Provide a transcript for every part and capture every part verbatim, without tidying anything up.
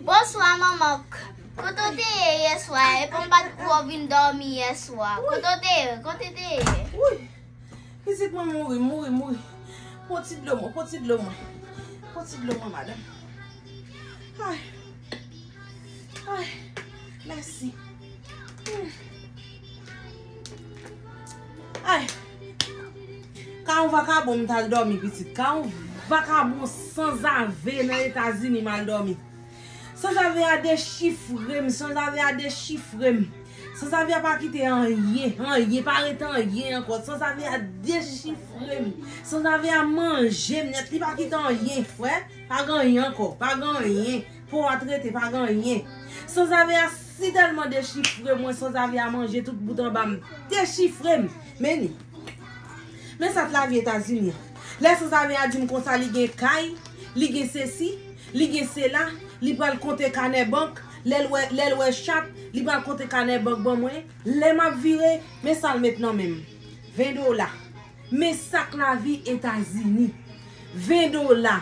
Bonswa, manman. Kote w te ye yèswa? Epi m pa t wè w vin dòmi yèswa. Kote w te ye? Kote w te ye? Woy! Pitit mwen mouri, mouri, mouri. Pran ti dlo mwen, pran ti dlo mwen. Pran ti dlo mwen, madanm. Ay. Ay. Mèsi. Hmm. Ay. Ka yon vakabon m t al dòmi, pitit. Ka yon vakabon sanzave nan Etazini m al dòmi. Sanzave a dechifre m, sanzave a dechifre m. Sanzave a pa kite anyen, anyen, pa ret anyen ankò. Sanzave a dechifre m. Sanzave a manje m nèt, li pa kite anyen, frè. Pa gen anyen ankò, pa gen anyen. Po a trete, pa gen anyen. Sanzave a si tèlman dechifre mwen, sanzave a manje tout bout anba m. Dechifre m. Men ni. Men sa k lavi Etazini an. Lè sanzave a di m konsa li gen kay, li gen sesi, li gen sela, li pral konte kanè bank, lè l wè, lè l wè chat, li pral konte kanè bank ban mwen. Lè m ap vire, men sa l met nan men m. Ven dola. Men sa k lavi Etazini. Ven dola.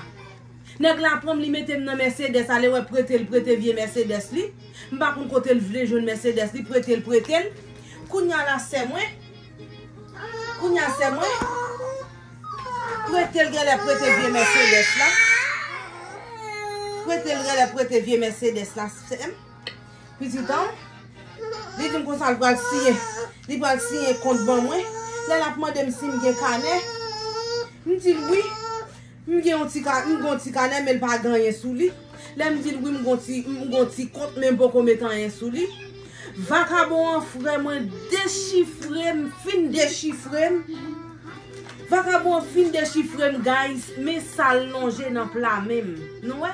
Nèg la pran m, li mete m nan Mercedes, ale wè prete l prete vye Mercedes li. M pa konn kote l vle jwenn Mercedes li, prete l prete l. Kounya la sè mwen, kounya sè mwen, prete l genlè prete vye Mercedes la. Prete l genlè prete vye Mercedes la, sè m. Pitit an, li di m konsa l pral siyen. Li pral siyen kont ban mwen. Lè l ap mande m si m gen kanè, m di l wi. M gen yon ti ka, m gen yon ti kanè, men l pa gen anyen sou li. Lè m di l wi, m gen yon ti, m gen yon ti kont, men m poko met anyen sou li. Vakabon an, frè mwen, dechifre m, fin dechifre m. Vakabon an fin dechifre m, guys, men sa l lonje nan pla men m. Nou wè?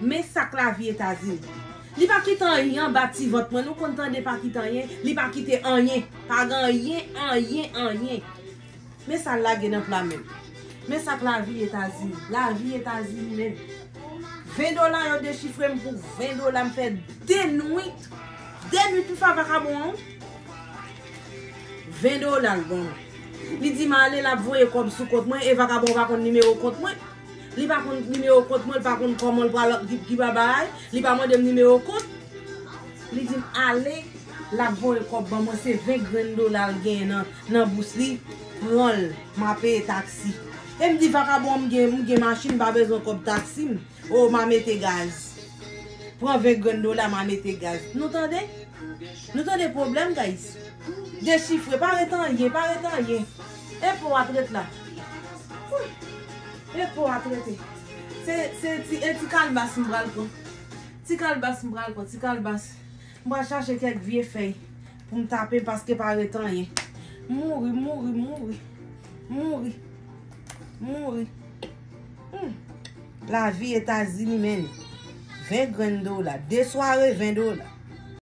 Men sa k lavi Etazini. Li pa kite anyen anba ti vant mwen. Nou konn tande pa kite anyen. Li pa kite anyen. Pa gen anyen, anyen, anyen. Men sa l lage nan pla men m. Men sa k lavi Etazini. Lavi Etazini menm. Ven dola yo dechifre m pou ven dola. M fè de nwit. De nwit pou fè vakabon an. Ven dola l ban mwen. Li di m ale, l ap voye kòb sou kont mwen, e vakabon an pa konn nimewo kont mwen. Li pa konn nimewo kont mwen, li pa konn kòman l pral, ki, ki pral bay. Li pa mande m nimewo kont. Li di m ale, l ap voye kòb ban mwen, se ven grenn dola l genyen nan, nan bous li, pran l, m a peye taksi. E m di vakabon an, m gen, m gen machin, m pa bezwen kòb taksi m. O, m a mete gaz. Pran ven grenn dola, m a mete gaz. Nou tande? Nou tande pwoblèm, guys? Dechifre, pa ret anyen, pa ret anyen. E po a t ret la. E po a t rete. Se, se ti, e ti kalbas m pral pran. Ti kalbas m pral pran, ti kalbas. M pral chache kèk vye fèy pou m tape paske pa ret anyen. Mouri, mouri, mouri. Mouri. Mouri. Hmm. Lavi Etazini, men. Ven grenn dola. De sware, ven dola.